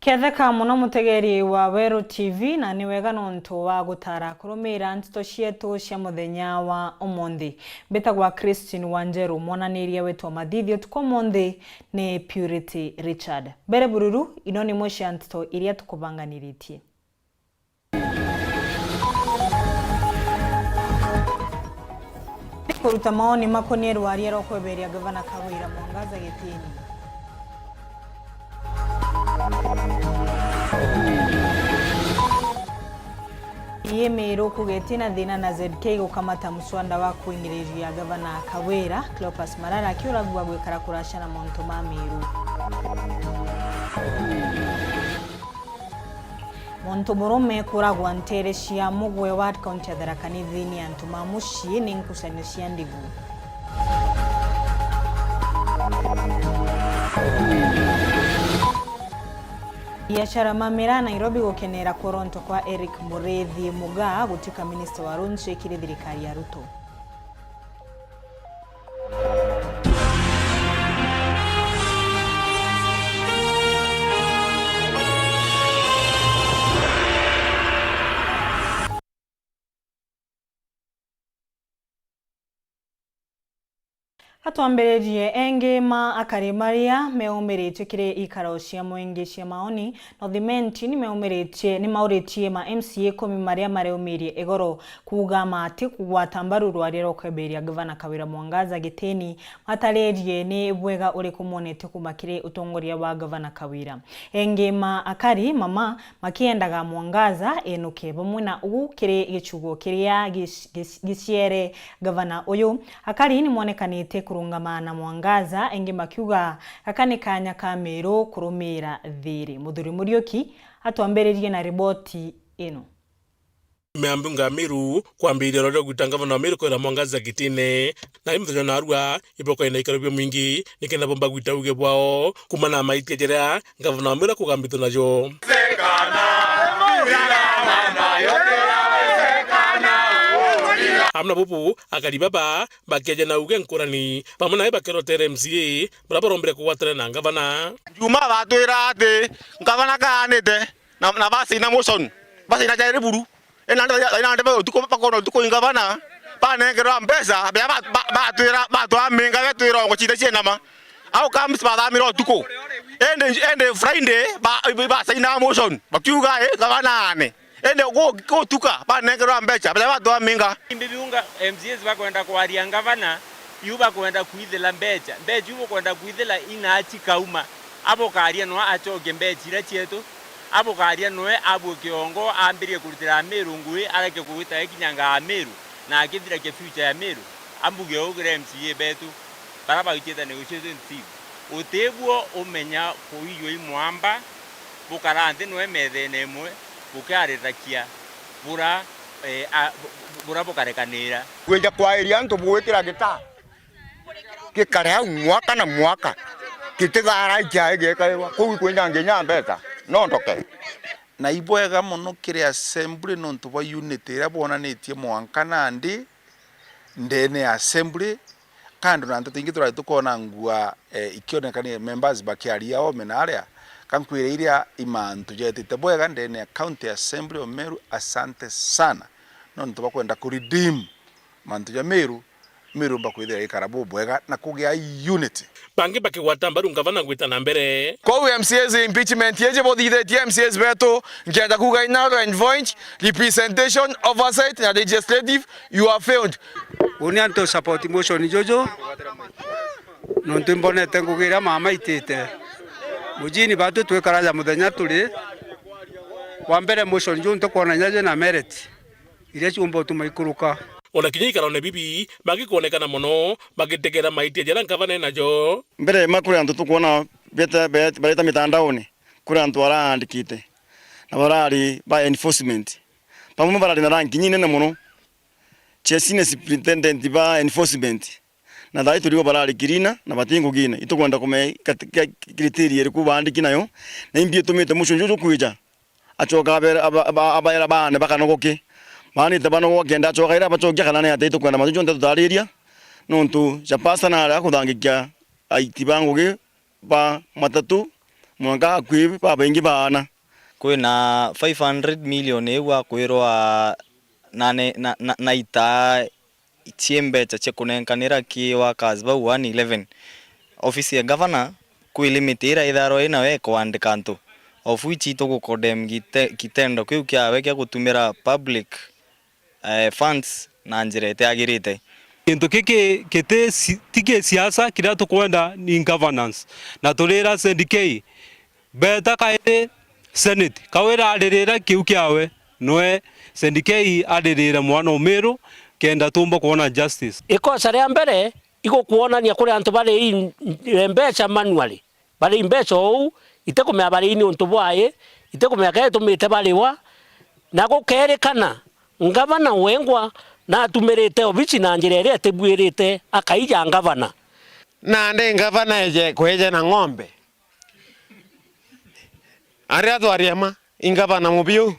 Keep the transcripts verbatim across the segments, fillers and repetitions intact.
Ketheka mono mutegeri wa Weru T V, na ni wega nontu wa gutara kurumira nteto cietu cia muthenya wa umunthi. Mbitagwa Christine Wanjeru, mwananiria wetu wa mathithio tuku umunthi ni Purity Richard. Mbere bururu, ino ni imwe cia nteto iria tukubanganiritie. Kuruta maoni makonie rwaria rwa kweberia Gavana Kawira Mwangaza gitini. Ii Miru kugetie na thina na Z K gukamata muswanda wa kuingiriria Gavana Kawira, Cleopas Malala akiuragua gwikara kuracia na montu ma Miru. Muntu murume kuragwa nteere cia Mugwe Ward, kaunti ya Tharaka Nithi ni antu ma mucii ni nkucanio cia ndigu. Biashara ma miraa Nairobi gukenera kworonto kwa Eric Muriithi Mugaa gutuika minista wa runchi kiri thirikari ya Ruto. Atwambiririe, engi ma akari maria meumiritue kiri ikaro cia mwingi cia maoni North Imenti ni meumiritie, ni mauritie ma M C A ikumi maria mareumirie igoro kuuga mati kugwata mbaru rwaria rwa kweberia Gavana Kawira Mwangaza gitini, mataririe ni bwega uriku monete kuuma kiri utongoria bwa Gavana Kawira. Engi ma akari mama makiendaga Mwangaza enuke bamwe na uu kiri gichugo kiria gic-, gic-, giciere gavana uyu. Akari ni monekanite kurungama na Mwangaza, engi makiuga gaka ni kanya ka Miru kurumira thiri. Muthuri Muriuki atwambiririe na riboti ino. Miambunga ya Miru kwambiriria rwaria rwa gwita ngavana wa Miru Kawira Mwangaza gitine, na i muthenya narua ibokoe na ikaro bia mwingi nikenda bomba gwita uge bwao kuumana na maitia jaria ngavana wa Miru akugambitwe najo. Amwe na bubu, akari baba bakieja na uge nkurani, bamwe nawe bakerotera M C A baria barombire kugwatana na ngavana. Juma batwira ati ngavana kaanite. Na, na bacaina motion, bacaina jairi buru. Ena nde, ena nde ba utuku, bakona utuku ingavana, banengerwa mbeca, bia ba, ba, batwira, batwa minga betwira ngo cita cienama. Au kams bathamira utuku. Ende, ende Friday, ba, bacaina motion, bakiuga, eh, gavana ane. Ende gu-, gutuka, banengerwa mbeca, bia batwa minga. Imbi biunga M C As bakwenda kwaria ngavana, iu bakwenda kwithila mbeca. Mbeca iu bukwenda kwithila ina cikauma. Abukaria noe acokie mbeca iria cietu. Abukaria noe abue kiongo, ambirie kurutira Amiru ngui, areke kugwita ikinyanga Amiru, na akithirakia future ya Amiru. Ambuge uu kiri M C A betu, baria baitite negotiation team. Utibuo umenya kuiywa i mwamba, bukara nthi noe methene imwe, bukiarirakia bura, eh, a, bu-, bu-, bura bukarekanira. Kwija kwairia antu bugwikira gita. Gikare au mwaka na mwaka, gitithara ikiae giekairwa kuu ikwenda nginya mbeca, no ndoke. Na ibwega mono kiri assembly nontu bwa unity iria bwonanitie mwanka nandi ndene ya assembly, kando na nteto ingi turari tukonangua, eh, ikionekania members bakiaria ome na aria, kankwire iria i mantu jetite bwega ndene ya county assembly o Meru. Asante sana nontu bwa kwenda ku redeem mantu ja Meru, Meru mbakwithira ikara bubwega na kugia unity. Bangi bakigwata mbaru ngavana gwita na mbere. Kou M C As impeachment iji buthithitie M C As betu, nkienda kuuga in null and void, representation, oversight na legislative, you have failed. Uni antu support motion juju, nontu imbonete ngugi iria mama itite. Mujini batu twikaraja muthenya turi. Wa mbere motion juu ntukwona inya jina merit. Iria ciumba utuma ikuruka. Ona kinya ikarone bibi, magikwonekana mono, magitegera maitia jaria ngavana enajo. Mbere ma kuri antu tukwona bete-, bet-, bareta mitandaoni, kuri antu araandikite, na barari ba enforcement. Bamwe barari na rangi inene mono. Chesine superintendent ba enforcement. Na thaai turigo barari kirina na bati ngugine. Itukwenda kumenya kati-, ka-, criteria iriku baandiki nayo, na imbi itumite mucunju juju kwija. Acoka abera, aba-, aba-, abaera baane bakanogoke. Baanite banogoka kenda acoka ira abacokia kana ni atia itukwenda mantu jonthe tutariria. Nontu ja pastor nari akuthangikia aiti ba ngugi ba matatu, mwanka akui babaingi baana. Kwina five hundred million iu akwirwa na ne-, na, na, na itaa cie mbeca cia kunenkanira ki workers bau one eleven. Ofisi ya gavana kwi limit ira itharwa inayo ya kuandika antu, of which tugucondemn gite-, gitendo kiu kiawe kia gutumira public eh, funds na njira itiagirite. Gintu giki giti si-, ti gi siasa, kiria tukwenda ni governance. Na turira Sendikei, beta kairi Senate, Kawira aririre kiu kiawe, nwe Sendikei aririre mwana Umiru, kenda tumba kwona justice. Ikosa ria mbere igukwonania kuri antu bari i-, mbeca manually. Bari mbeca uu, itikumenya bari niuntu bwai, itikumenya kea itumite bariwa, na gukeerikana ngavana wengwa natumirite obici na njira iria itibuirite akaija ngavana. Nandi ngavana eje kweja na ng'ombe, aria twaria ma, i ngavana mubiu,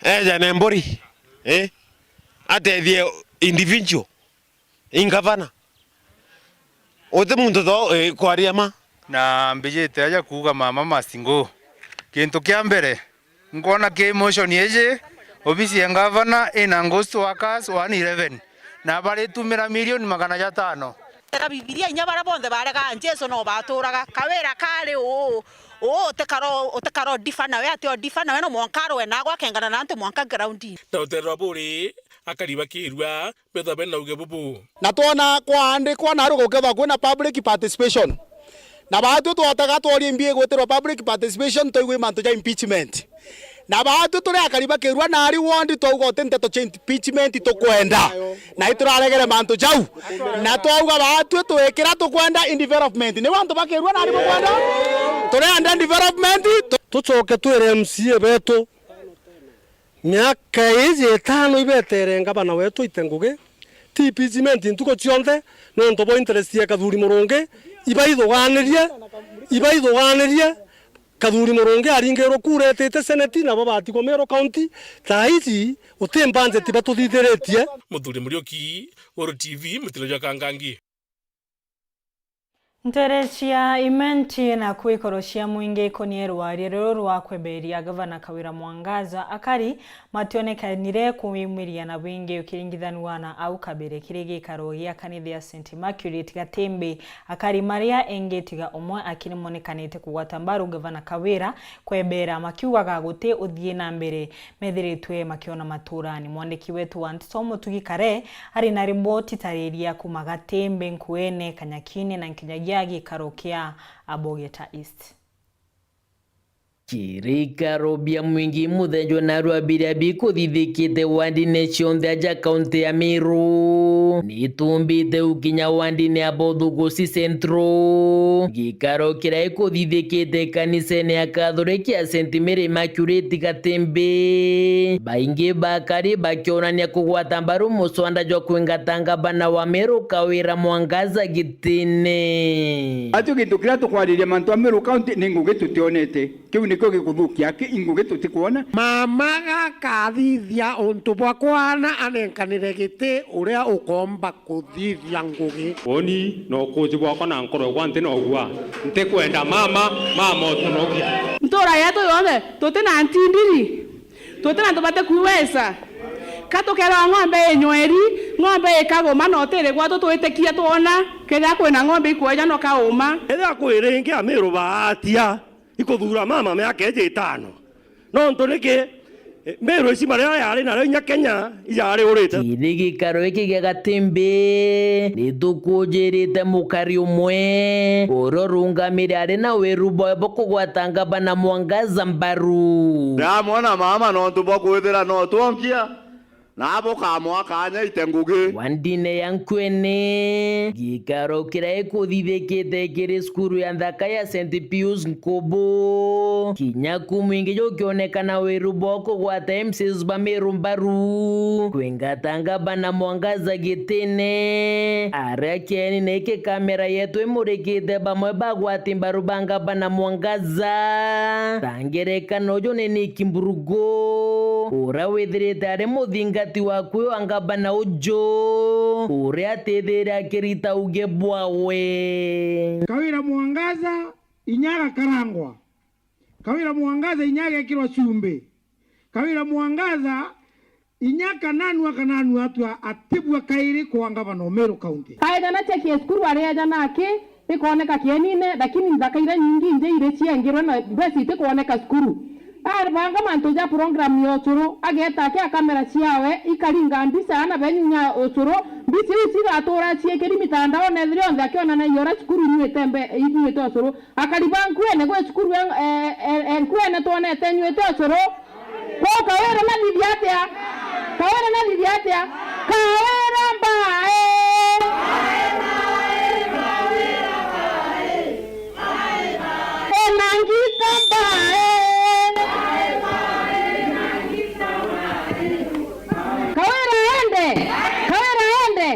eja na mburi, eh, atethie individual. I ngavana. Uti muntu tho, eh, kwaria ma. Na mbijite aja kuuga mama must go. Kintu kia mbere, nkwona ki motion iji, obisi ya ngavana ina ghost workers one eleven, na baritumira milioni magana jatano. Era Bibilia, inya baria bonthe baregaa Jesu no baturaga. Kawira kari uu, uu utikaro, utikaro difa nawe, ati o difa nawe, no mwanka arwe na agwa akengana na antu mwanka groundini. Na uterwa buri, akari bakirua, bethwa bena uge bubu. Na twona kwaandikwa naari gukethwa kwina public participation. Na baatwi twotega tworie mbi igwitirwa public participation, twaigua mantu ja impeachment. Na baatwi turi akari bakirua naari ward twauga uti nteto cia impeachment tukwenda. Na ituraregere mantu jau. Na twauga baatwi twikira tukwenda in development. Niu antu bakirua naari bukwenda? Turienda development. Tucoke twire M C A betu. Miaka iiji itano ibetere ngavana wetu aite ngugi, ti impeachment ntuku cionthe, niuntu bwa interest ya Kathuri Murungi, ibaithuganirie, ibaithuganirie, Kathuri Murungi aringirwe kura etite seneti, nabo batigwa Meru County, thaa iji uti budget batuthithiritie. Muthuri Muriuki, Guru T V, Mutiro jwa Kangangi. Nteere cia Imenti na kwikoro cia mwingi ikonie rwaria ruru rwa kweberia Gavana Kawira Mwangaza, akari mationekanire kumiria na bwingi ukiringithanua na au kabere kiri gikaro gia kanitha ya Saint Immaculate Gatimbi. Akari maria engi tiga umwe aki nimonekanite kugwata mbaru Gavana Kawira kwebera, makiugaga guti uthii na mbere methiritwe makiona maturani. Mwandiki wetu wa nteto Mutugi Kare ari na riboti tariria kuma Gatimbi, Nkuene, Kanyakine na nkinyagia gikaro kia Abogeta East. Kirikaro bia mwingi muthenya narua biria bikuthithikite wandine cionthe aja kaunti ya Meru. Nitumbite ukinya wandine ya Bothugusi Central. Gikaro kiria ikuthithikite kanisene ya Kathoreki ya Saint Mary Immaculate Gatimbi. Baingi bakari bakionania kugwata mbaru muswanda jwa kwingata ngavana wa Meru Kawira Mwangaza gitine. Atio gintu kiria tukwariria mantu a Meru County ni ngugi tutionete. Kiu nikio gikuthukia aki, i ngugi tutikwona. Mama gakathithia untu bwa kwana anenkanire giti uria ukomba kuthithia ngugi. Woni na ukuuji bwakwa na nkoro yakwa nti na ugua. Ntikwenda mama, mama utunogia. Ntura yetu yonthe tuti na ntindiri, tuti na antu bati kwiwesa. Ka tukeerwa ng'ombe inywa iri, ng'ombe ikaguma na utiri gwatu twitikia twona, kethira kwina ng'ombe ikweja no kauma. Ethira kwi ringi Amiru baatia. Ikuthuura mama miaka iji itano. Nontu niki? Miru ici maria yari nario inya Kenya iyari urite. Kiri gikaro giki gia Gatimbi, nitukujirite mukari umwe uria urungamire ari na wiru bwawe bwa kugwata ngavana Mwangaza mbaru. Ndamwona mama nontu bwa kwithira no twonkia. Na bukamwa kaanya aite ngugi. Wandine ya Nkwene, gikaro kiria ikuthithikite kiri cukuru ya nthaka ya Saint Pius Nkubu. Kinya ku mwingi jukionekana wiru bwa kugwata M Cs ba Meru mbaru. Kwingata ngavana Mwangaza gitine. Aria kieni na iki kamera yetu imurikite bamwe bagwati mbaru ba ngavana Mwangaza. Ta ngerekano uju ni Nick Mburugu, uria withirite ari muthingati wa kwi wa ngavana uju, uria atithire akirita uge bwawe. Kawira Mwangaza inya agakarangwa. Kawira Mwangaza inya agekirwa chumbi. Kawira Mwangaza inya kananua kananua atua atibua kairi kwa ngavana o Meru County. Kaejana chekie cukuru areejana aki ikooneka kienine, lakini nthaka iria nyingi inje iri ciengirwe na mbeca itikwoneka cukuru. Abanga mantu ja program ya ucuru, ageeta aki a kamera ciawe ikaringa mbica ana benyu nya ucuru, mbica iu cigatuura ciikiri mitandaone ethira onthe akionanagia uria cukuru inyuite mbe-, inyuite ucuru. Akari ba Nkuene gwi cukuru e, e, e, e Nkuene twonete inyuite ucuru. Kwou Kawira nathithia atia? Kawira nathithia atia? Kawira mbae. Ena ngita mbae. Kawira ende. Kawira ende.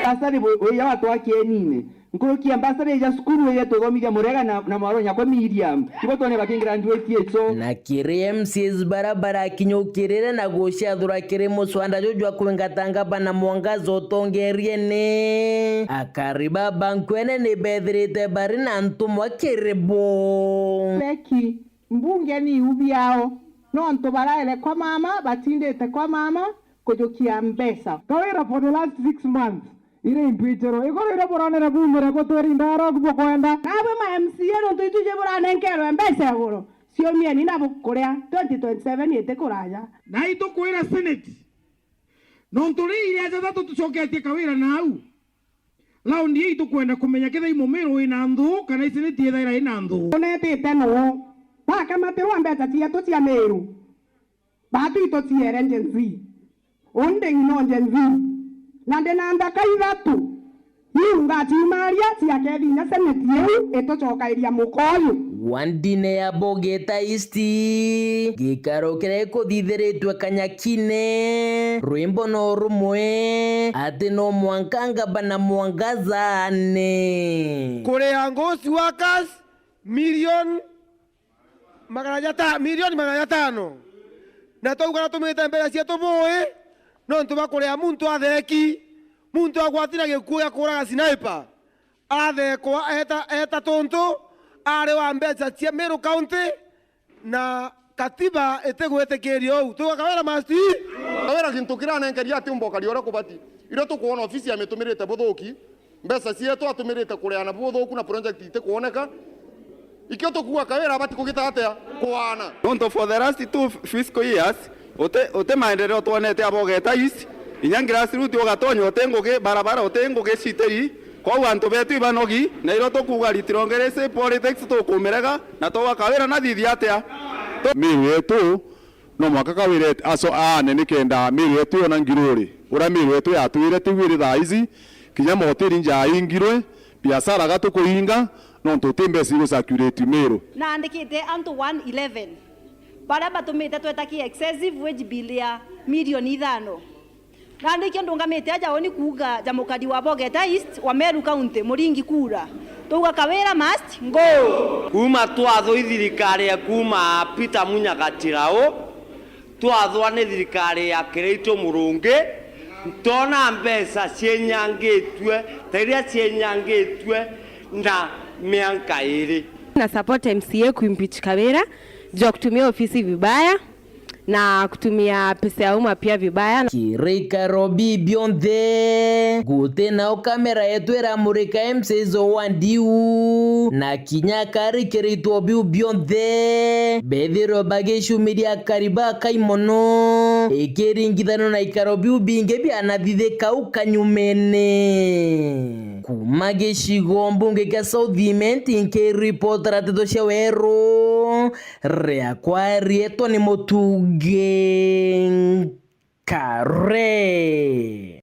Pastor, bu-, buya watwakie nini? Nkuruki ya mbasari ja cukuru iji tuthomithia Murega na, na mwaro nyakwa Miriam. Ibo twone bakingira nduiti icio. Na kiri M C As bara barakinyukirire na guciathura kiri muswanda juju jwa kwingata ngavana Mwangaza utongeriene, akari ba Nkuene ni bethirite bari na ntumwa kiri bo. Leki, mbunge ni iu biao, nontu baraere kwa mama, batindite kwa mama kujukia mbeca. Kawira for the last six months, iri intwitiro. Iguru iria buronere bumire gutwiri ndaro bukwenda. Naabwe ma M C A nontu itwiji buranenkerwe mbeca iguru, ciumieni nabu kuria twenty twenty-seven iti kuraja. Na itukwira Senate, nontu ri iria jathatu tucoketie Kawira nau. Raundi ii itukwenda kumenya kethira i Mumiru wina nthu kana i Senate ithaira ina nthu. Tunetite nuu? Bakamatirwa mbeca cietu cia Miru. Baatu ituciere Gen Z. Undi ng'ino Gen Z. Na ndi na nthaka ithatu. Iu ngaciumaria ciake thinya Senate iu itucokairia mukoyu. Wandine ya Bogeta East, gikaro kiria gikuthithiritwe Kanyakine, rwimbo no rumwe, ati no mwanka ngavana Mwangaza aane. Kuria ghost workers, milioni magana jata-, milioni magana jatano. Na twauga na tumite mbeca cietu bui, nontu bwa kuria muntu atheki, muntu agwati na gikuo gia kuraga sniper, athekwa, eta, eta tuntu, ari wa mbeca cia Meru County, na katiba itigwitikiria uu. Twauga Kawira must. Kawira gintu kiranenkeria ati umba ukaria uria kubati. Irio tukwona ofisi ya mitumirite buthuki, mbeca cietu atumirite kuria na buthuku na project itikwoneka. Ikio tukuuga Kawira abati kugita atia? Kwana. Nontu for the last two fiscal years, uti, uti maendeleo twonete a Bogeta East, inya grassroot ugatonya uti ngugi, barabara uti ngugi citiri, kwou antu betu ibanogi, na irio tukuuga ritiro ngiri ici politics tukumirega, na twauga Kawira nathithia atia? Miru yetu, no mwanka Kawira et-, aco-, aane nikenda Miru yetu yona ngiruri. Uria Miru yetu yatwire tiu iri thaa ici, kinya motiri nja yaingirwe, biashara gatukuinga, nontu uti mbeca igu circulate Miru. Naandikite antu one eleven, baria batumite tweta ki excessive wage bill ya milioni ithano. Nandi ikio ndungamite aja uni kuuga ja mukari wa Bogeta East wa Meru County, Muringi Kura. Twauga Kawira must go. Kuuma twathwa i thirikari ya kuuma Peter Munya Gatirau, twathwa ni thirikari ya Kiraitu Murungi, ntona mbeca cienyangitue ta iria cienyangitue na mianka iri. Na support M C A kuimpeach Kawira juu ya kutumia ofisi vibaya na kutumia pesa ya umma pia vibaya. Kiri ikaro biu bionthe, guti nao kamera yetu iramurika M C As o wandi iu, na kinya akari kiri ituo biu bionthe, bethirwe bagicumiria akari bakai mono, ikiringithanua na ikaro biu bingi bianathithika au kanyumene. Kuuma gicigo mbunge kia South Imenti, nkiripotera nteto cia weru, riakwa rietwa ni Mutungi Nkare.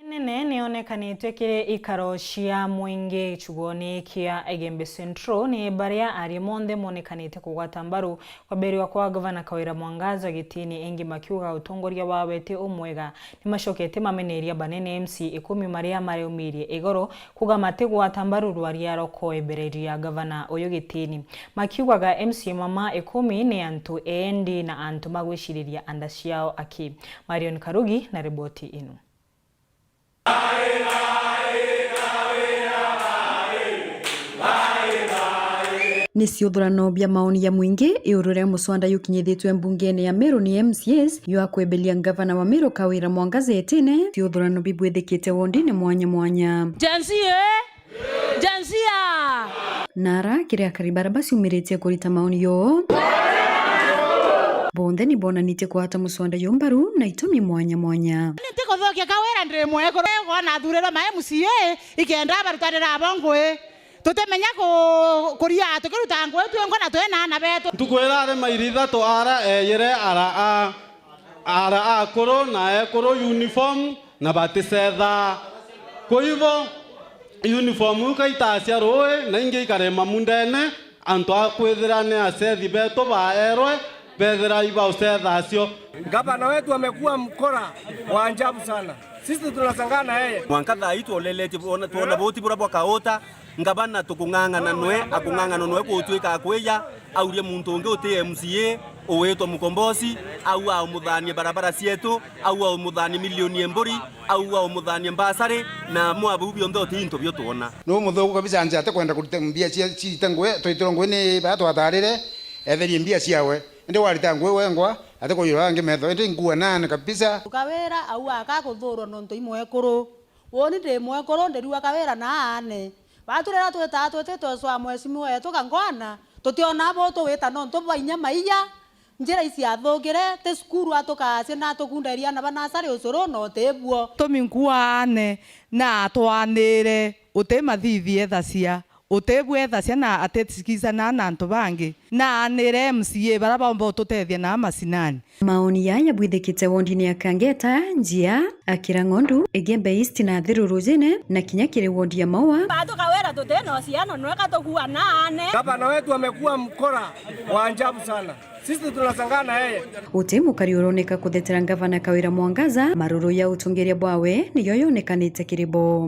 Nene niyonekanitue kiri ikaro cia mwingi gicugone kia Igembe Central, ni baria aria monthe monekanite kugwata mbaru kwambiriwa kwa Gavana Kawira Mwangaza gitiini, ingi makiuga utongoria wawe ti umwega. Nimacokete mameneria banene M C A ikumi maria mareumirie igoro kuga matigwata mbaru rwaria rwa kwebereria gavana uyu gitiini, makiugaga M C A mama ikumi ni antu eendi na antu magwiciriria anda ciao aki. Marion Karugi na riboti ino. Ni ciuthurano bia maoni ya mwingi iuru ria muswanda jukinyithitwe mbungene ya Meru ni M C As jwa kweberia ngavana wa Meru Kawira Mwangaza itine. Ciuthurano bibwithikite wondine mwanya mwanya. Gen Z, eh? Gen Z, ah! Nara kiri akari bara baciumiritie kurita maoni yoo, bonthe ni bonanitie kwata muswanda juu mbaru na itumi mwanya mwanya. Ni ntikuthukia Kawira, ndi mwekuru, kwona athurirwe ma M C A ikenda barutanira abo ngui. Tutimenya ku-, kuria tukiruta ngui twingwa na twina aana betu. Ntuku ira ari mairi ithatu ara eeyire ara a, ara akuru na ekuru uniform na baticethaa. Ku ibo, uniform iu kaitacia ruui na ingi ikarema mundene, antu a kwithira ni acethi betu baerwe, bethira ibaucetha acio. Gavana wetu amekuwa mkora wa ajabu sana. Sisi tunashangaa na yeye. Mwanka thaa ii twoleletie, twona, twona buti buria bwa kauta, ngavana tukung'ang'ana nwe, akung'ang'ana nwe kutuika akwija, aurie muntu ungi uti M C A, uwitwa Mukombosi, au aumuthanie barabara cietu, au aumuthanie milioni e mburi, au aumuthanie mbasari, na mwa biu bionthe uti into bio twona. Ni umuthuku kabisa, nje atikwenda kurita mbia cia, ciite ngui, twitirwe ngui ni baa twatarire, etherie mbia ciawe. Indi warita ngui wengwa, atikwirwa angi metho, indi ngua nane kabisa. Kawira au aka kuthurwa nontu i mwekuru. Uuni ndi mwekuru, ndirua Kawira na aane. Batu riria twitaa twitite ucwa mheshimiwa wetu Kangwana, tutiona bo tuwita nontu bwa inya maiya, njira iciathukire, ti cukuru atukacia na atukunderia aana ba nasari ucuru na utibuo. Tumi nkua aane na atwanire, uti mathithi ethacia, utibwethacia na atisikizanaa na antu bangi, na anire M C A bara baumba ututethia na macinani. Maoni jaya jabwithikite wondine ya Kangeta, Njia, Akira Ng'ondu, Igembe East na Thiru Rujine, na kinya kiri wondi ya Maua. Batu Kawira tutina uciano, nweka tukua naane. Gavana wetu amekuwa mkora wa ajabu sana. Sisi tunashangaa na yeye. Uti mukari uroneka kuthetera ngavana Kawira Mwangaza, maruru ya utongeria bwawe niyo yonekanite kiri bo.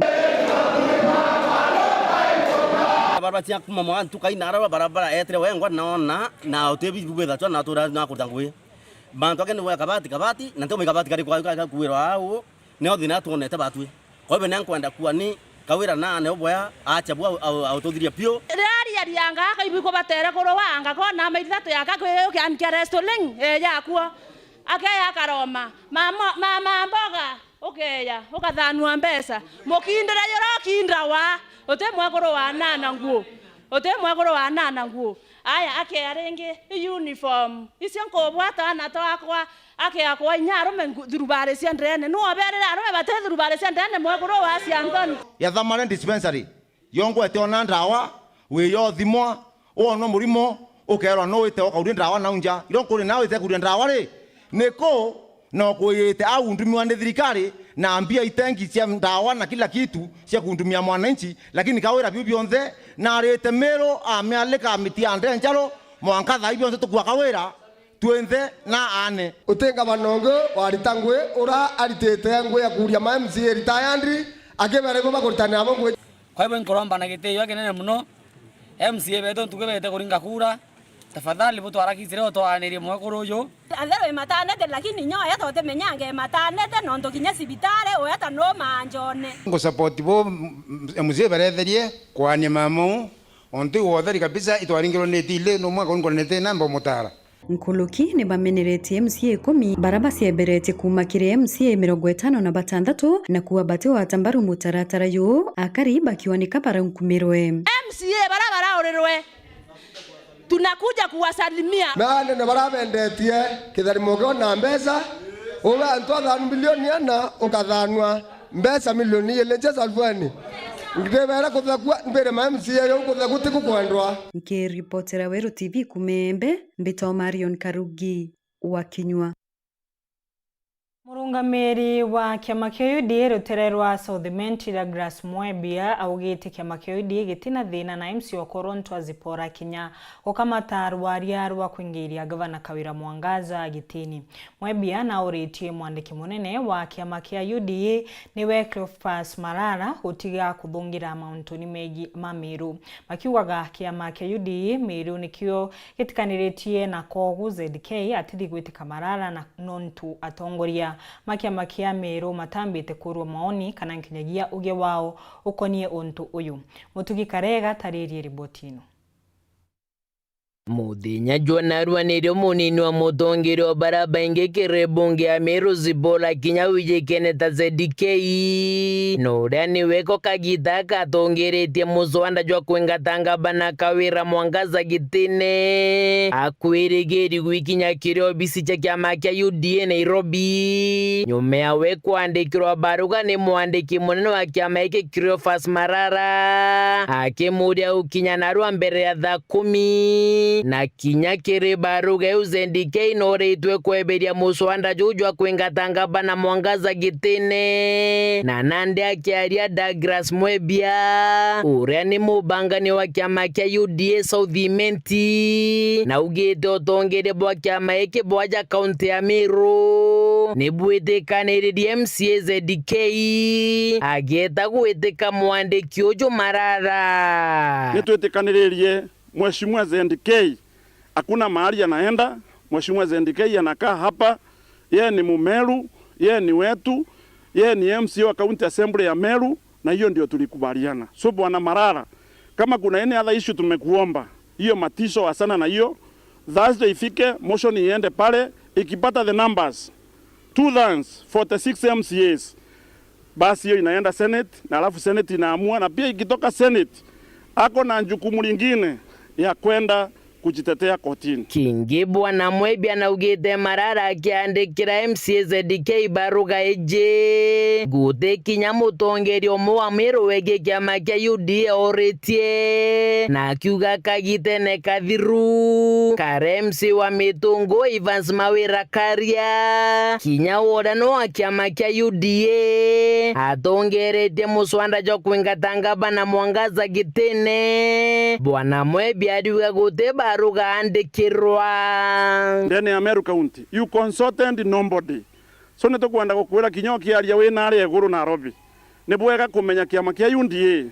Barabara cia kuma mwa ntuka ina araba barabara etire wengwa nona na uti bibu bwithachwa na tura na kurita ngui. Bantu ake ni bwa kabati kabati, na nti kabati kari kwa, kwa, kwa kuwirwa au. Nio thina twonete batwi. Kwa hivyo, ni nkwenda kuwa ni Kawira naane uboya, acha bwa au, au, aututhiria piu. Riria rianga akaigua iko batere kurwa anga kona maithatu yaka kwi kiani kia wrestling, eh, yakwa. Akeya akaroma. Mama, mama mboga, ukeya, ukathanua mbeca. Mukindire jura ukindawa. Uti mwekuru wa nana nguo. Uti mwekuru wa nana nguo. Aya, akea ringi, uniform. Icio nkubwata ana twakwa, akea kwa inya arume ngu-, thurubari cia ndene. Nu oberire arume bati thurubari cia ndene mwekuru wa cia nthoni? Ya Thamare Dispensary, yongwete ona ndawa, wiyothimwa, wonwa murimo, ukerwa nu wite ukauria ndawa nau nja. Iro nkuri nawe wite kuria ndawa ri, niku na ukwiyite au undumiwa ni thirikari na mbia itengi cia ndawa na kila kitu cia kundumia mwananchi, lakini Kawira biu bionthe narite Miru amialika miti ya ndenjaro, mwanka thaa ii bionthe tukua Kawira twinthe na ane. Uti ngavana ungi warita ngui ura aritite ngui ya kuria ma M C A retired, akibera ibo bakuritania abo ngui. Kwa hivyo, nkuromba na gitio kinene muno, M C A betu ntuku bete kuringa kura, tafadhali butwarakicire utwaanirie mwekuru uju. Atherwe matanete, lakini nyoya totimenyange matanete, nontu kinya cibitari uyata no manjone. Ngusupport bo, m-, M C A baretherie kwania mama u, ontu iwe utheri kabisa, itwaringirwe ni tile, no mwaka unkoranite na mbomutara. Nkuluki ni bameneretie M C A ikumi bara baciemberetie kuuma kiri M C A mirongo itano na batantatu na kuuga batiwata mbaru mutaratara juu, akari bakiuga nika baraunkumirwe. M C A bara baraurirwe, tunakuja kuwasalimia. Na anene bara bendetie kitharimo kio na mbeca, uwe antu athanu milioni ana ukathanua mbeca milioni ili cia salvani. Ndibere kuthekua, mbire ma M C A riu kuthekua tikukwendwa. Nkiripotera Weru T V kuuma Embe, mbitwa Marion Karugi wa Kinyua. Murungamiri wa kiama kia U D A rutere rwa South Imenti, Douglas Mwebia, augite kiama kia U D A gitina thina na M C A okorwo ntu Zipporah Kinya gukamata rwaria rwa kwingiria Gavana Kawira Mwangaza gitini. Mwebia nauritie mwandiki munene wa kiama kia U D A niwe Cleophas Malala gutiga kuthungira mauntuni megi ma Meru, makiugaga kiama kia U D A Meru nikio gitikaniritie na kogu Z K atithi gwitika Malala na nontu atongoria ma kiama kia Meru matambite kurua maoni kana nkinyagia uge wao ukonie untu uyu. Mutugi Karega taririe riboti ino. Muthenya jwa narua nirio munini wa mutongeria wa baria baingi kiri bunge ya Meru Zibola Kinya wijikene ta Z D K, na uria niwe ko kagita akatongeritie muswanda jwa kwingata ngavana Kawira Mwangaza gitine, akwirigiri gwikinya kiri obisi cia kiama kia U D A Nairobi, nyuma ya we kwandikirwa baruga ni mwandiki munene wa kiama giki Cleophas Marara, akimuria gukinya narua mbere ya thaa kumi, na kinya kiri baruga iu Z D K nooritwe kweberia muswanda juu jwa kwingata ngavana Mwangaza gitine. Na nandi akiaria Douglas Mwebia, uria ni mubangani wa kiama kia U D A South Imenti, na augite utongeria bwa kiama giki bwaja kaunti ya Meru ni bwitikaniririe M C A Z D K agieta gwitika mwandiki uju Marara. Ni twitikaniririe Mheshimiwa Z D K, hakuna mahali anaenda. Mheshimiwa Z D K anakaa hapa, yeye ni Mumeru, yeye ni wetu, yeye ni M C A wa County Assembly ya Meru, na hiyo ndio tulikubaliana. So Bwana Marara, kama kuna any other issue tumekuomba, hiyo matisho, asana na hiyo. Thursday ifike, motion iende pale, ikipata the numbers, two thirds, forty-six M C As, basi hiyo inaenda Senate, na alafu Senate inaamua, na pia ikitoka Senate, ako na jukumu lingine ya kwenda kujitetea kotini. Kingi Bwana Mwebia naugite Marara akiandikira M C A Z D K baruga iji, guti kinya mutongeria umwe wa Meru wegie kiama kia U D A oritie, na akiuga kagitene kathiru, kare M C A wa Mitungu Evans Mawira Karia, kinya uria no wa kiama kia U D A atongeretie muswanda jwa kwingata ngavana Mwangaza gitine. Bwana Mwebia ariuga guti baruga andikirwa. Ndene ya Meru County, you consulted nobody. So nitukwenda gukwira kinya ukiaria wi naria iguru Nairobi, ni bwega kumenya kiama kia U D A,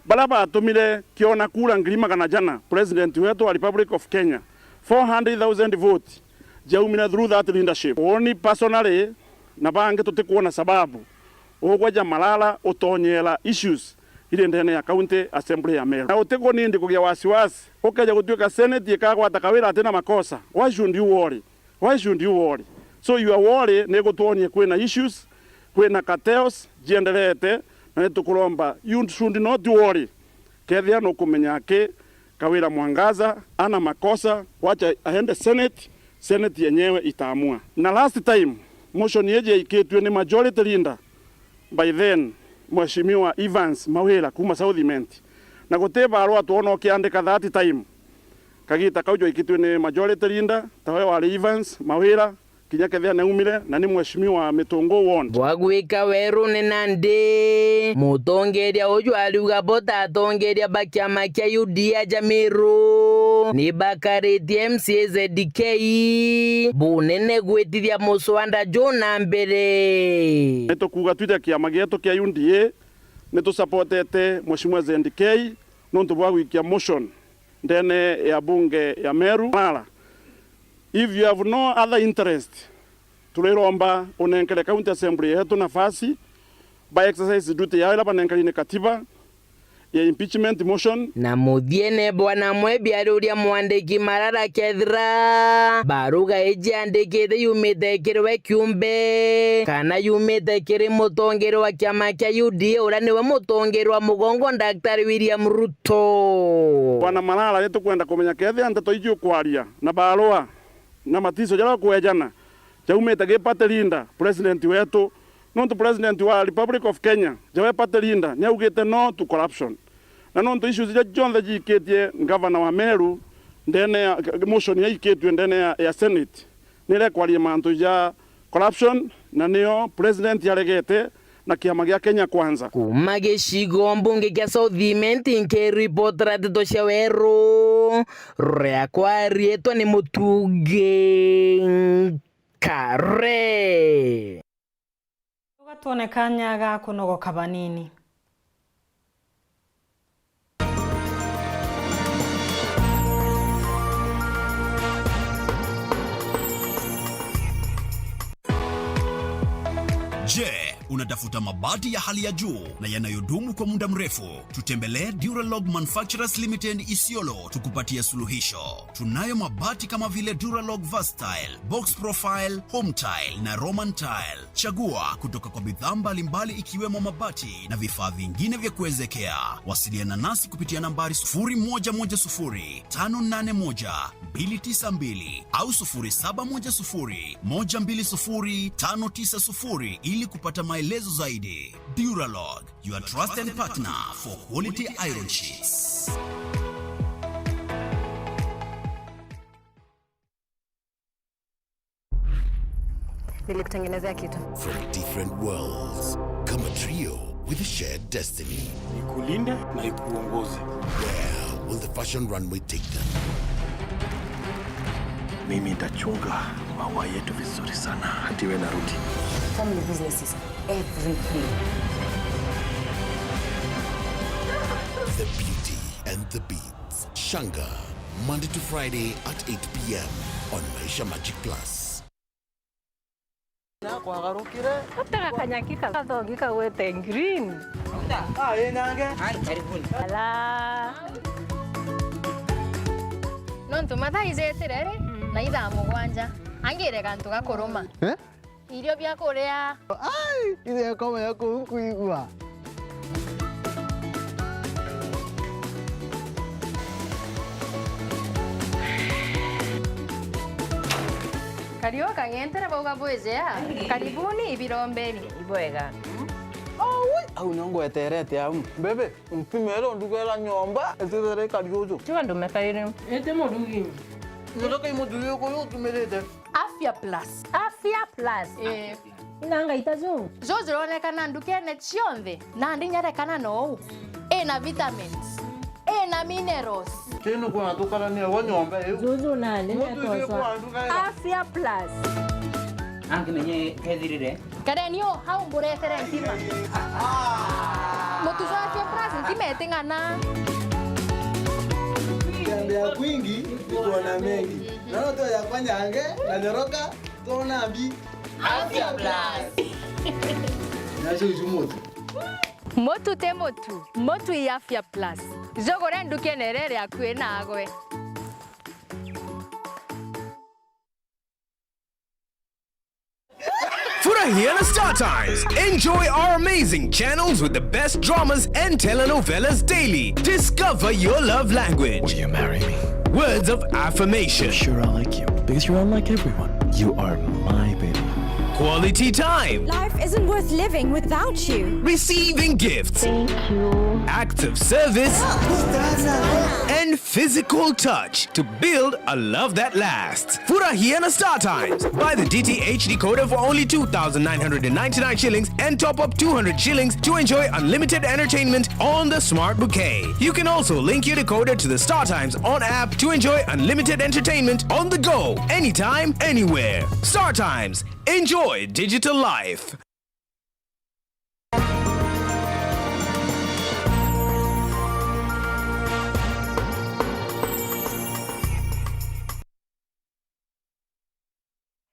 baria batumire kiona kura ngiri magana jana, president wetu wa Republic of Kenya, four hundred thousand vote, jaumire through that leadership. Uuni personally na bangi tutikwona sababu ugweja Malala utonyera issues iri ndene ya County Assembly ya Meru. Na utikunindi kugia wasiwasi, ukeja gutuika Senate ikagwata Kawira atina makosa. Why should you worry? Why should you worry? So your worry ni gutwonia kwina issues, kwina cartels jienderete, na ni tukuromba, you should not worry. Kethira nukumenya aki Kawira Mwangaza ana makosa, wacha aende Senate, Senate yenyewe itaamua. Na last time motion yeji yaikitue ni majority leader, by then, Mheshimiwa Evans Mawira kuma South Imenti, na guti barua twona ukiandika that time. Kagita kau jwaikitue ni majority leader, tawe wari Evans Mawira, kinya kethia naumire, na ni Mheshimiwa Mitungu ward. Bwa gwika werune nandi, mutongeria uju ariuga bo ta atongeria ba kiama kia U D A ja Meru ni bakaritie M C A Z D K bunene gwitithia muswanda ju na mbere. Ni tukuuga twi ja kiama gietu kia U D A, ni tusupportete Mheshimiwa Z D K nontu bwa gwikia motion ndene ya bunge ya Meru. Malala, if you have no other interest, turiromba unenkere County Assembly yetu nafasi ba exercise duty yao ila banenkeri ni katiba ya impeachment motion. Na muthiene, Bwana Mwebi ariuria mwandiki Malala kethira baruga iji andikite yumite kiri we kiumbe kana yumite kiri mutongeria wa kiama kia U D A uria niwe mutongeria wa mugongo Daktari William Ruto. Bwana Malala, ni tukwenda kumenya kethira ndeto iji ukwaria na barua na matiso jaria ukwejana jaumite gi party leader, president wetu, nontu president wa Republic of Kenya, jawe party leader, ni augite no to corruption. Na nontu issues iria cionthe jiikitie ngavana wa Meru ndene ya motion yaikitue ndene ya, ya Senate, ni irekwaria mantu ja corruption, na nio president aregete na kiama gia Kenya Kwanza. Kuma gicigo mbunge kia South Imenti, nkiripotera ndeto cia weru, riakwa riitwa ni Mutungi Nkare. Tugatwone kanya ga kunogoka banini. Je, Unatafuta mabati ya hali ya juu na yanayodumu kwa muda mrefu? Tutembelee Duralog Manufacturers Limited Isiolo, tukupatie suluhisho. Tunayo mabati kama vile Duralog Versatile, Box Profile, Home Tile na Roman Tile. Chagua kutoka kwa bidhaa mbalimbali ikiwemo mabati na vifaa vingine vya kuezekea. Wasiliana nasi kupitia nambari sufuri moja moja sufuri, tano nane moja, mbili tisa mbili au sufuri saba moja sufuri, moja mbili sufuri, tano tisa sufuri ili kupata maelezo zaidi. Duralog, your trusted partner for quality iron sheets. Nilikutengenezea kitu. From different worlds, kama trio with a shared destiny. Ikulinde na ikuongoze. Where will the fashion runway take them? Mimi nitachunga maua yetu vizuri sana, hata iwe narudi. Family business is everything. The Beauty and the Beast. Shanga, Monday to Friday at eight p m on Maisha Magic Plus. Nakwagarukire. Gutega kanyaki ka-, gathogi kagwete green. Ah, ĩ nange. Ala. Nontu mathaa ijitire ri, na ithaa mugwanja. Angire gantu ga kuruma. Eh? Irio bia kuria. Ai, irio ikome ya kuu nkuigua. Kariu kang'entere bauga bwijea. Karibuni ibirombeni. Ibwega. Aui, au nio ngweterete au. Bebe, ntimere ndugera nyomba, itithere kariuju. Tiga ndume kairi. Ite murugi. Ndoka imuthuri uyu utumirite. Afya Plus. Afya Plus. Eh. Ina ngaita ju. Ju juronekana ndukene cionthe, nandi nyarekana nou. Ina vitamins. Ina minerals. Tinu kwona tukarania gwa nyomba iu. Juju nandi. Mutu isi kwanduka ira. Afya Plus. Angi menye kethirire. Kareni u, hau mburetere ntima. Mutu jwa Afya Plus ntima iting'ana. Tembea kwingi, nikuona mengi. Naona tu yakwa nyange, na nyoroka, tuona mbi. Afya Plus. Nacio icu mutu. Mutu ti mutu, mutu i Afya Plus. Jugure ndukene iria iri akui nagwe. Furahia na Star Times. Enjoy our amazing channels with the best dramas and telenovelas daily. Discover your love language. Will you marry me? Words of affirmation. Sure, I like you. Because you're unlike everyone. You are my baby. Quality time. Life isn't worth living without you. Receiving gifts. Thank you. Acts of service. And physical touch to build a love that lasts. Furahia na Star Times. Buy the D T H decoder for only two thousand nine hundred and ninety-nine shillings and top up two hundred shillings to enjoy unlimited entertainment on the Smart Bouquet. You can also link your decoder to the Star Times On app to enjoy unlimited entertainment on the go, anytime, anywhere. Star Times. Enjoy digital life.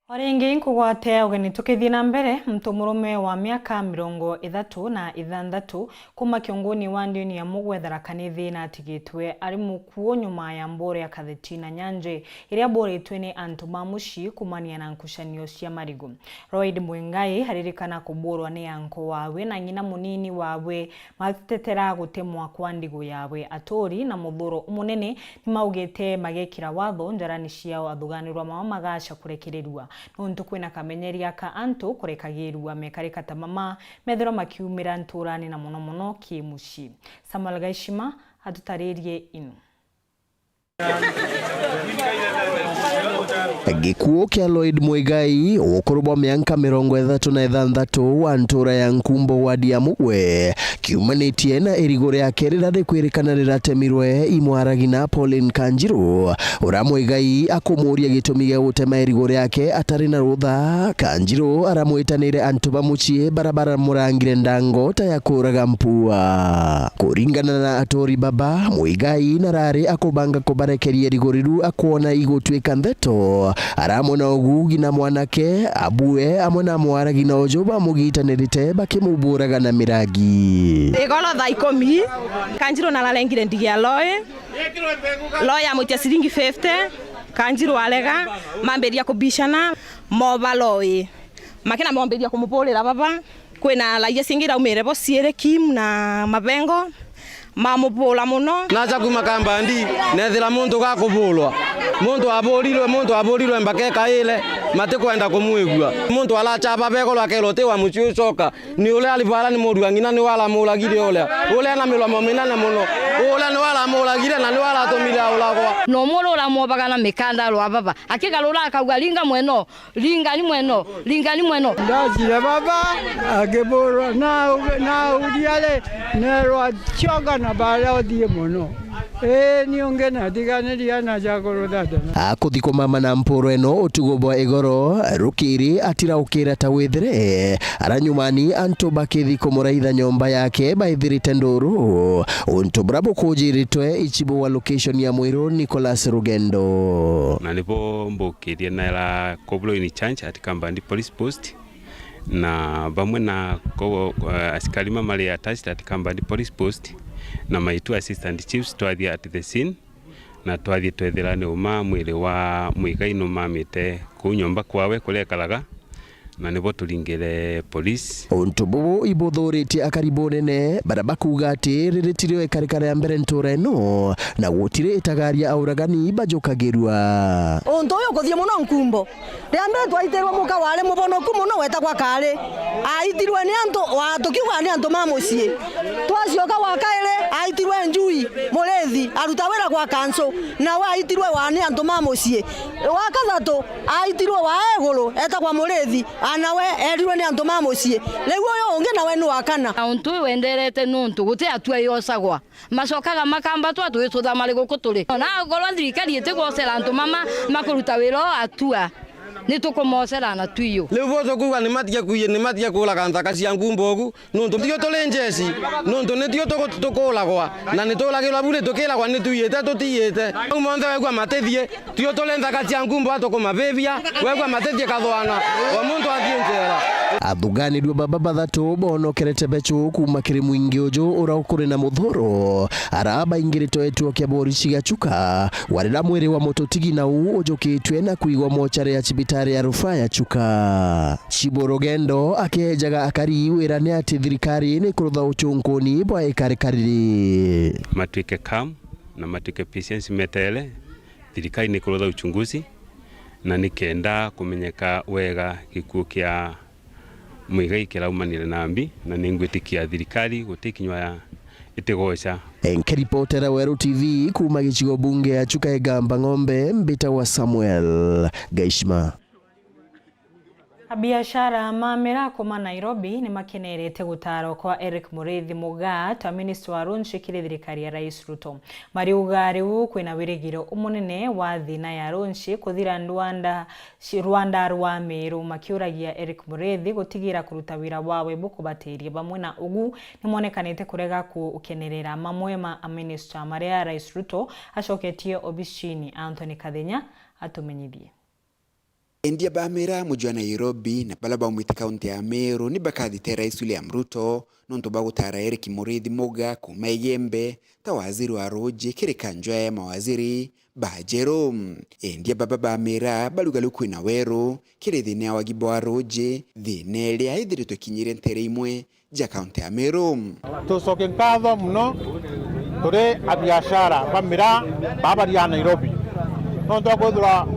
O ringi nkugwate ugeni tukithii na mbere, muntu murume wa miaka mirongo ithatu na ithanthatu kuuma kiunguni wa ndini ya Mugwe Tharaka Nithi natigitwe ari mukuu nyuma ya mbure ya Katheti na Nyanjwi iria buritwe ni antu ba mucii kuumania na nkucanio cia marigu. Lloyd Muigai aririkana kuburwa ni anko wawe na ng'ina munini wawe matetera gutemwa kwa ndigu yawe. Aturi na muthuro umunene nimaugite magekira watho njarani ciao athuganirwa mama magaca kurekererua, nontu kwina kamenyeria ka antu kurekagirua mekarika ta mama methirwa makiumira nturani na mono mono ki mucii. Samuel Gaishima atutaririe inu. Gikuo kia Lloyd Muigai, ukuru bwa mianka mirongo ithatu na ithanthatu, wa ntura ya Nkumbo, wadi ya Mugwe, kiumanitie na irigu riake riria rikwirikana riratemirwe i mwaragi na Pauline Kanjiru, uria Muigai akumuuria gitumi gia gutema irigu riake atari na rutha. Kanjiru aramwitanire antu ba mucii baria baramurangire ndango ta ya kuuraga mpua. Kuringana na aturi baba, Muigai narari akubanga kuba Arekerie rigoriru akwona igutwika ntheto, aramwona ugugi na mwanake, abue amwe na mwaragi na uju bamugitanirite bakimuburaga na miragi. Igoro thaa ikumi, Kanjiru nararengire ndigi ya loi, loi yamwitia ciringi fifty, Kanjiru arega, mambiria kubishana, moba loi. Makina mombiria kumubulira baba. Kwina raia cingi iraumire bo ciiri Kim na Mabengo, mamubula mono. Naja kuma Kambandi, nethira muntu gakubulwa. Muntu aburirwe, muntu aburirwe mbaka ekaire, matikwenda kumwigua. Muntu aracha baba igoro akerwa ti wa mucii ucoka. Ni uria ari bara ni muru wa ng'ina ni waramuragire uria. Uria na miromo minene mono. Uria ni waramuragire na ni waratumire auragwa. No muru uramwobaga na mikanda rwa baba. Akigarura akauga, "Ringa mweno." Ringani mweno, ringani mweno. Ndacire baba akibulwa, na, na uria ri, nerwa, "Coka na baria uthii mono." Ii, ni ungi na tigani riana cia kuruthatana. Akuthi kumama na mpuro ino utugo bwa igoro, rukiri atiraukira ta withire. Ara nyumani antu bakithi kumuraitha nyomba yake baithirite nduru. Untu bura bukujiritwe ichibu wa location ya Mwiru Nicholas Rugendo. Na nibo mbukirie nera Koblo in charge at Kambandi Police Post, na bamwe na ko-, eh, asikari mamari attached at Kambandi Police Post, na my two assistant chiefs twathie at the scene, na twathie twethira ni uma mwiri wa mwigai numamite kuu nyomba kwawe kuria ekaraga, na nibo turingire police. Untu bubu ibuthuritie akari bunene, baria bakuuga ati riri tirio ikarikara ya mbere ntura ino, na gutiri itagaria auragani bajukagirua. Untu uyu ukuthii mono nkumbo. Ria mbere twaitirwe muka wari mubonoku mono wetagwa Kari. Aitirwe ni antu, wa, tukiuga ni antu ma mucii. Twacioka wa kairi, aitirwe Njui, murithi, aruta wira gwa kancu, nawe aitirwe wa ni antu ma mucii. Wa kathatu, aitirwe wa iguru, etagwa murithi, a nawe erirwe ni antu ma mucii. Riu uyu ungi nawe ni wa kana. Na untu uyu wenderete nuntu guti atua yocagwa. Macokaga makambatwa twicutha mari guku turi. Na akorwa thirikari itigwocera antu mama makuruta wira o atua, ni tukumocera na tuiyo. Riu boco kuuga ni matige kuiye, ni matige kuraga nthaka cia nkumbo ugu, nuntu tio turi njeci, nuntu ni tio tuku-, tukuragwa, na ni turagirwa buri tukiragwa ni tuiyite tutiyite. Au monthe wegua matithie, tio turi nthaka cia nkumbo atukumabibia, wegua matithie kathwana, o muntu athie njera. Athuganirua baba bathatu bonokerete becu kuuma kiri mwingi uju uria ukuri na muthuro, ara baingiritwe gituo kia borisi gia Chuka, warira mwiri wa mututigi nau ujukitwe na kuigwa mochari ya cibitari ya rufaa ya Chuka. Chibo Rugendo akiejaga akari wira ni ati thirikari ni kurutha uchunkuni bwa ikarikari. Matwike calm na matwike patience meterere. Thirikari ni kurutha uchunguzi na ni kenda kumenyeka wega gikuo kia mwigai kiraumanire na mbi, na ni ngwitikia thirikari guti kinywa ya itigoca. Nkiripotera Weru T V kuuma gicigo bunge ya Chuka Igamba Ng'ombe, mbitagwa Samuel Gaishima. Abiashara ma miraa kuuma Nairobi ni makenerete gutaarwa kwa Eric Muriithi Mugaa ta minista wa runchi kiri thirikari ya Rais Ruto. Mariuga riu kwina wirigiro umunene wa thiina ya runchi kuthira ndwanda ci-, rwanda rwa Meru, makiuragia Eric Muriithi gutigira kuruta wira wawe bukubatiiria bamwe na ugu ni mwonekanite kurega kukenerera mamwe ma aminista maria Rais Ruto acoketie obicini. Anthony Kathenya atumenyithie. Endia ba miraa muji wa Nairobi na baria baumite kaunti ya Meru ni bakathite Rais William Ruto nontu bwa gutaara Eric Muriithi Mugaa kuuma Igembe ta waziri wa ruuji kiri kanjwa ya mawaziri ba Jeru. Endia baba ba miraa bariuga riu kwina weru kiri thiina ya wagi bwa ruuji, thiina iria ithiritwe ikinyire ntere imwe ja kaunti ya Meru. Tucokie nkatho mono turi abiashara ba miraa baba baria Nairobi. Nontu bwa kwithirwa,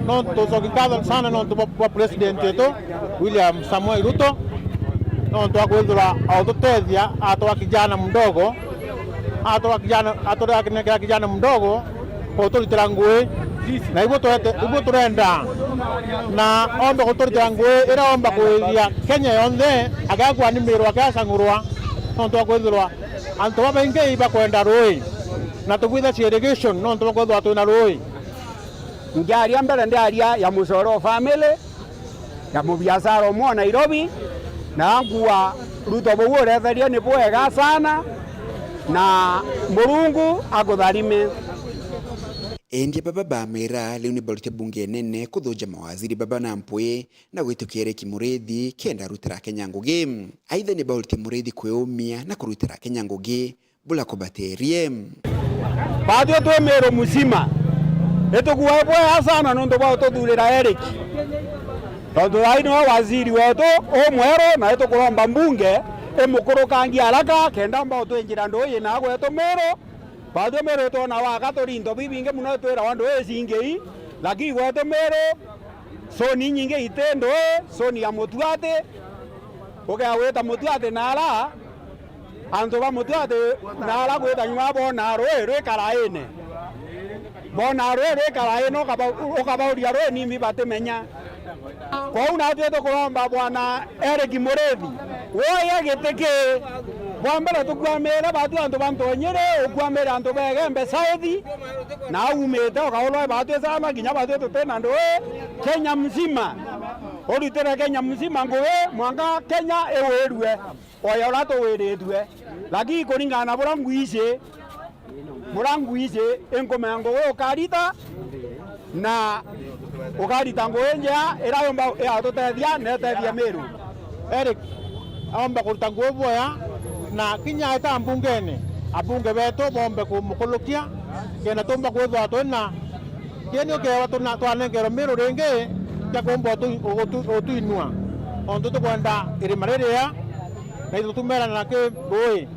nontu tucokie nkatho sana nontu bwa, bwa president wetu William Samoei Ruto, nontu bwa kwithirwa aututethia atwa kijana mdogo, atwa kijana, atwa kijana mdogo, kuturitira ngui, na ibu twete, ibu turenda, na omba kuturitira ngui iria omba kuithia Kenya yonthe, agakua ni miru akacang'urwa, nontu bwa kwithirwa antu babaingi ibakwenda rui, na tubwitha irrigation, nontu bwa kwithirwa twina rui. Ngiaria mbere ndiaria ya mucoro family, ya mubiashara umwe o Nairobi, na angua Ruto buu uretherie ni bwega sana, na Murungu akutharime. Endia baba bamera riu ni barute bunge nene kuthuja mawaziri baba na mpwi na gwitukia Eric Muriithi kenda arutira Akenya ngugi. Aitha ni baurite Muriithi kwiumia na kurutira Akenya ngugi bula kubaterie. Baatwi twi Meru mzima, itukua bwega sana nuntu bwa ututhurira Eric. Tontu thaai niwe waziri wetu umweru, na itukuromba mbunge imukurukangie haraka kenda amba utwinjira ndui na gwetu Meru. Baatwi Meru twona waka turi into bibingi muno twirawa ndui cingi, lakini gwetu Meru soni inyingi iti ndui, soni ya mutuati, ugea gwita mutuati nara antu ba mutuati nara gwita nyuma bona rui rwi karaine. Bona rui rwi karaine, ukaba-, ukabauria rui nimi batimenya. Kwou natwi tukuromba Bwana Eric Muriithi, woye giti ki bwa mbere tukwamire batu antu ba Ntonyiri, ukwamire antu ba Igembe South, na aumite ukaulwa batwi sana, kinya batwi tutina ndui Kenya mzima. Urutire Kenya mzima ngugi, mwanka Kenya iwirue oya uria tuwiritue. Lakini kuringana na buria ngwiji, buria ngwiji, inkumenya ngugi ukarita, na ukarita ngugi njega iria yumba yatutethia na itethia Meru. Eric aumba kuruta ngugi bwega, na kinya aita mbungene, abunge betu boombe kumukulukia, kenda tumba kwithirwa twina kieni ukeewa tuna-, twanengerwa Meru ringi kia kumba utu-, utu-, utuinua. Ontu tukwenda irima riria, na itutumerana na ki rui.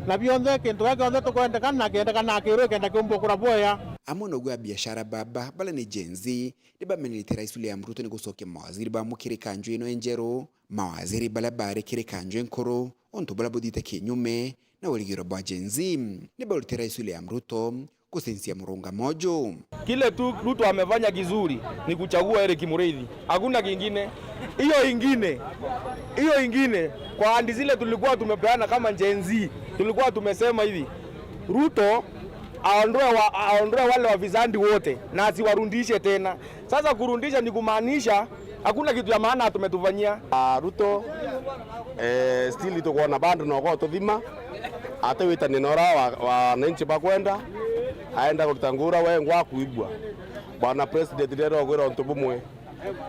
Na bionthe, kintu kiria kionthe tukwendekana, kiendekana kirui kenda kiumba ukura bwega. Amwe noguo abiashara baba, baria ni Gen Z, ni bamenerete Rais William Ruto ni gucokia mawaziri bamwe kiri kanju ino injeru, mawaziri baria bari kiri kanju inkuru, untu buria buthiite kinyume na urigiro bwa Gen Z. Ni baurite Rais William Ruto gucenjia murungamo uju. Kile tu Ruto amefanya kizuri ni kuchagua Eric Muriithi. Hakuna kingine. Hiyo ingine, hiyo ingine, kwa ahadi zile tulikuwa tumepeana kama Gen Z, tulikuwa tumesema hivi, Ruto aondoe wa-, aondoe wale wafisadi wote na asiwarudishe tena. Sasa kurudisha ni kumaanisha hakuna kitu ya maana tumetufanyia. Ah, Ruto, eh, still tukwona bado na uko tuthima. Ati witanie na uria wa, wananchi bakwenda, aenda kuruta ngugi uria wengwa kuigua. Bwana President, ndirenda kukwira untu bumwe.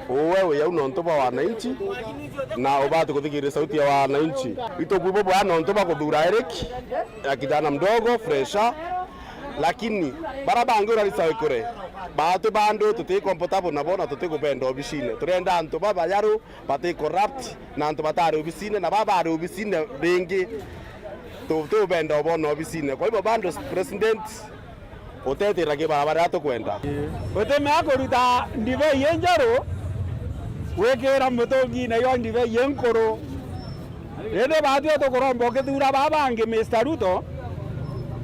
Uwe wi au nontu bwa wananchi, na ubati kuthikiria sauti ya wananchi. Itukwigua bwega nontu bwa kuthura Eric, ya kijana mdogo, fresha. Lakini bara bangi uria recycle, batu bandu tuti comfortable nabo na tutikubenda obisine. Turenda antu babayaru, bati corrupt, na antu batari obisine, na baba bari obisine ringi, tu-, tubenda ubona obisine. Kwa hivyo bado president, utetira kibarabara tukwenda. Utimea kuruta ndibei injeru gwikira mutungine yo ndibei inkuru. Indi batwi tukuromba ukithura baba bangi, Mister Ruto,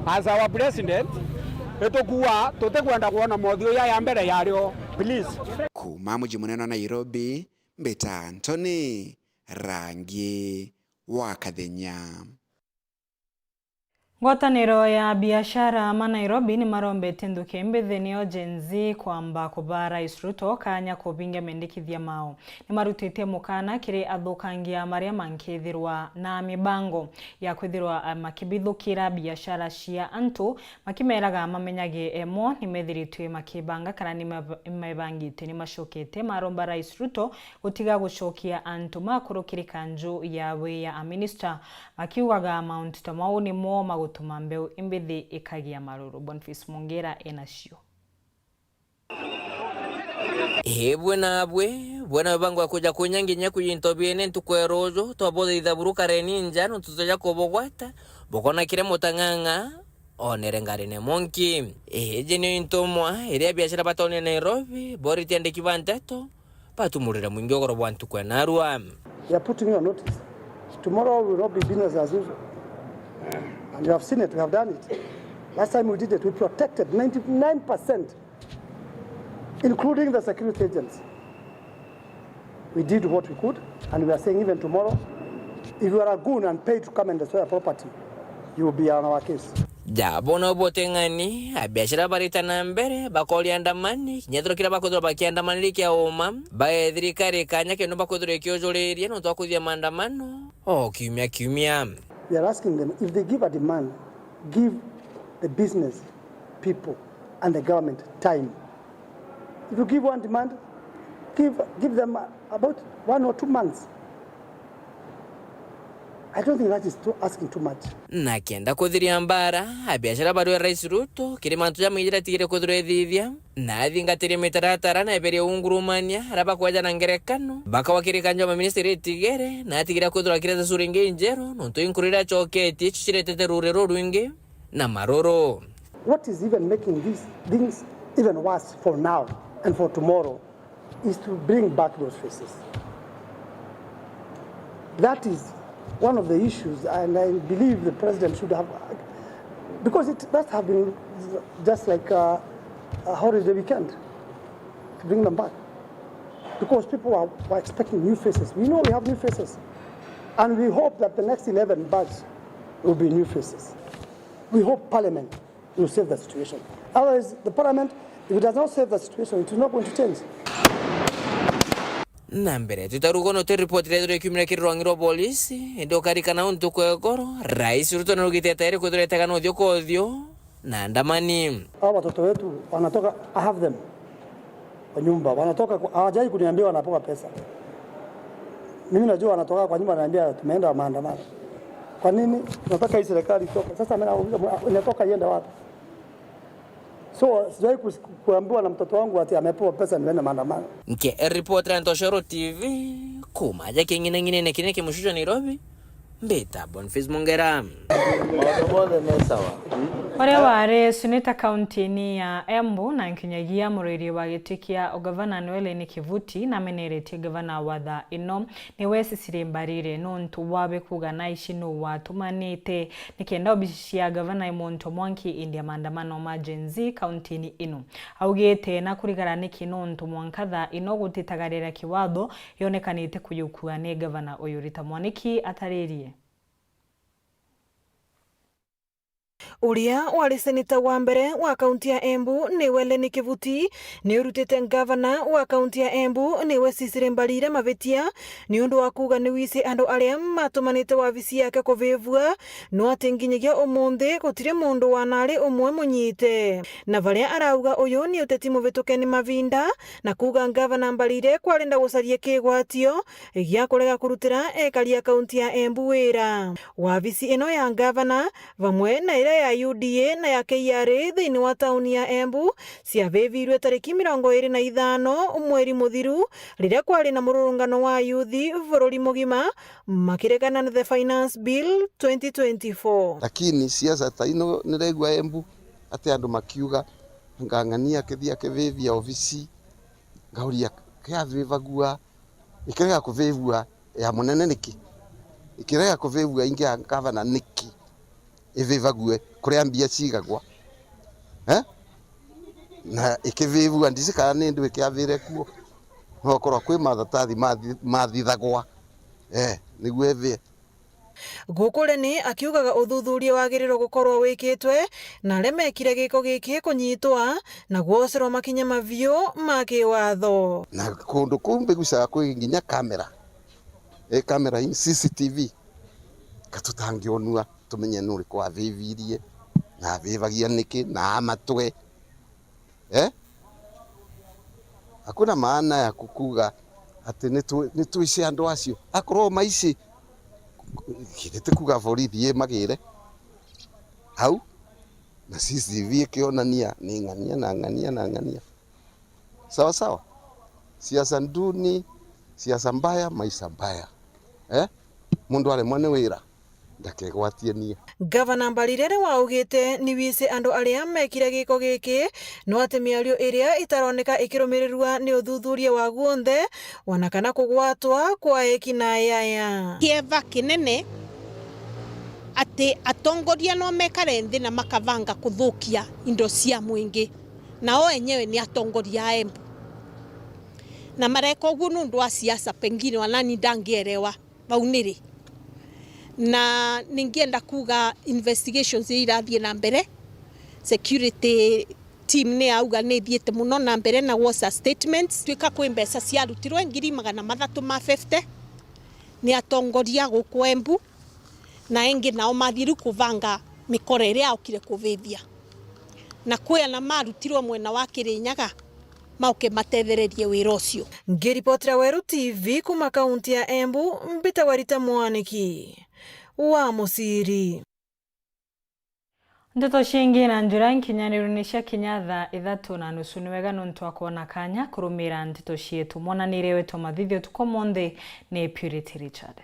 as our president, itukua tutikwenda kwona mothiu ya ya mbere yario, please. Kuma muji munene wa Nairobi, mbita Anthony Rangi wa Kathenya. Ngwataniro ya biashara ma Nairobi ni marombete nthuki mbithi nio Gen Z kwamba kuba Rais Ruto kanya kubingia mendekithia mao. Ni marutite mukana kiri athukangia maria mankithirwa na mibango ya kwithirwa, eh, makibithukira biashara cia antu, makimeraga mamenyage emo ni methiritwe makibanga kana ni mab-, mebangite. Ni macokete maromba Rais Ruto gutiga gucokia antu makuru kiri kanju yawe ya aminista, makiugaga mauntu ta mau nimo magutuma mbeu imbithi ikagia maruru. Boniface Mongera enacio. Ii, bwe nabwe, bwe na mibango ya kuja kunya nginya kuja into biene ntuku ya ruuju, twabuthaitha buru kareni nja, nontu tuja kubugwata, bukona kiria mutang'ang'a onere ngarine monki. Iji nio intumwa iria biashara batonire Nairobi, boritie andiki ba nteto, batumurire mwingi ugoro bwa ntuku ya narua. We are putting you on notice. Tomorrow we will not be business as usual. And you have seen it, we have done it. Last time we did it, we protected ninety-nine percent, including the security agents. We did what we could, and we are saying even tomorrow, if you are a goon and paid to come and destroy a property, you will be on our case. Ja, bona buteng'ani, abiashara barita na mbere, bakoria andamani, kinya thiro kiria bakwithirwa bakiandamaniria kia uma, bae thirikari kanya kenu bakwithirwa ikiujuriria nontu wa kuthithia maandamano o kiumia kiumia. We are asking them, if they give a demand, give the business people and the government time. If you give one demand, give, give them about one or two months. I don't think that is too, asking too much. Na kenda kuthiria mbara, abiashara barwira Rais Ruto kiri mantu jamaingi jaria atigire kwithirwa ethithia, na athingatirie mitaratara na eberie ungurumania aria bakwejana ngerekano, bakawakirika nja maministeri itigere, na atigire kwithirwa akireta sura ingi injeru, nontu inkuru iria acoketie icio ciretete ruri rurwingi na maruru. What is even making these things even worse for now and for tomorrow is to bring back those faces. That is one of the issues, and I believe the president should have, because it must have been just like a, a holiday weekend to bring them back, because people are, were expecting new faces. We know we have new faces, and we hope that the next eleven batch will be new faces. We hope Parliament will save the situation. Otherwise, the Parliament, if it does not save the situation, it is not going to change. Na mbere tutarugo no te ripoti rethirwe ikiumira kiri rwangi rwa polisi, indi ukarikana untu kwegoro, Rais Ruto narugite atairi kwithirwa etegana uthio kwa uthio na andamani. Hao watoto wetu wanatoka, I have them kwa nyumba, wanatoka kwa, hawajai kuniambia wanapewa pesa. Mimi najua wanatoka kwa nyumba, wananiambia tumeenda maandamano. Kwa nini? Tunataka hii serikali itoke. Sasa mimi nauliza, inatoka iende wapi? So, sijawahi kus-, kuambiwa na mtoto wangu ati amepewa pesa niende maandamano. Nke ripoti ya Ntoshoro T V, kuma aja king'inang'inene kine kimushusho Nairobi, mbita Boniface Mungera. Maundu monthe me sawa. Uria wari seneta kaunti-ini ya Embu na nkinyagia muroiri wa giti kia ugavana Noel Kivuti nameneretie gavana wa thaa ino niwe Cecily Mbarire nontu wawe kuuga naici nuu watumanite nikenda obici cia gavana imonto mwanki india maandamano ma Gen Z kaunti-ini ino. Augite na kurigara niki nontu mwanka thaa ino gutitagarira kiwatho yonekanite kuyukua ni gavana uyu. Rita Mwaniki ataririe. Uria wari seneta wa mbere wa kaunti ya Embu niwe Lenny Kivuti, ni urutite ngavana wa kaunti ya Embu niwe Cecily Mbarire mavitia ni undu wa kuuga ni wici andu aria matumanite wabici yake kuvivua, no ati nginyagia umunthi gutiri mundu wanari umwe munyite. Na varia arauga uyu ni uteti muvituke ni mavinda, na kuuga ngavana Mbarire kwarenda gucaria kigwatio gia kurega kurutira ekari a kaunti ya Embu wira. Wabici ino ya ngavana vamwe na iria ya U D A na ya K R A thiini wa tauni ya Embu ciavivirue tariki mirongo iri na ithano mweri muthiru, riria kwari na mururungano wa ayuthi bururi mugima makiregana na the Finance Bill twenty twenty-four. Lakini siasa ta ino niregua Embu ati andu makiuga, ngang'ania akithii akivivia obici, ngauria, kiavivagua, ikirega kuvivua ya munene niki? Ikirega kuvivua ingi ya ngavana niki? Ivivague kuria mbia cigagwa, eh? Na ikivivua, ndiji kana ni ndu ikiavire kuo. No korwa kwi mathatathi mathi-, mathithagwa, eh, niguo ivie. Guku Lenny akiugaga uthuthuria wagirirwe gukorwo wikitwe, na aria mekire giko giki kunyitwa na gwocerwa makinya maviu ma kiwatho. Na kundu kuu mbigucaga kwi nginya kamera, i kamera ii, C C T V, katutangionua tumenye nuriku avivirie, na avivagia niki, na amatwe. Eh? Hakuna maana ya kukuga ati nitu-, nitwici andu acio. Akorwo maici, kiriti kuga borithi imagire au, na C C T V ikionania ni ng'ania na ng'ania na ng'ania. Sawa sawa? Siasa duni, siasa mbaya, maisha mbaya. Eh? Mundu aremwa ni wira, ndakegwatie nie. Gavana Mbarire riria waugite ni wici andu aria mekire giko giki, no ati miario iria itaroneka ikirumirirua ni uthuthuria wa guonthe, ona kana kugwatwa kwa eki na ayaya. Kieva kinene ati atongoria no mekare nthi na makavanga kuthukia indo cia mwingi, na o enyewe ni atongoria a Embu. Na mareka uguo nundu wa siasa, pengine wanani ndangierewa bau niri. Na ningienda kuga investigations iria irathie na mbere, security team ni yauga ni ithiite muno na mbere na gwoca statements. Twika kwi mbeca ciarutirwe ngiri magana mathatu ma fifty ni atongoria guku Embu, na ingi nao mathie riu kuvanga mikora iria yaukire kuvithia. Na kwi ana marutirwe mwena wa Kirinyaga mauke matethererie wira ucio. Ngiripotera Weru T V kuma kaunti ya Embu, mbitagwa Rita Mwaniki wa Musiri. Ndeto ciingi na njira nkinyaniru ni cia kinya thaa ithatu na nusu. Ni wega nontu wa kwona kanya kurumira ndeto cietu. Mwananire wetu wa mathithio tuko monthe ni Purity Richard.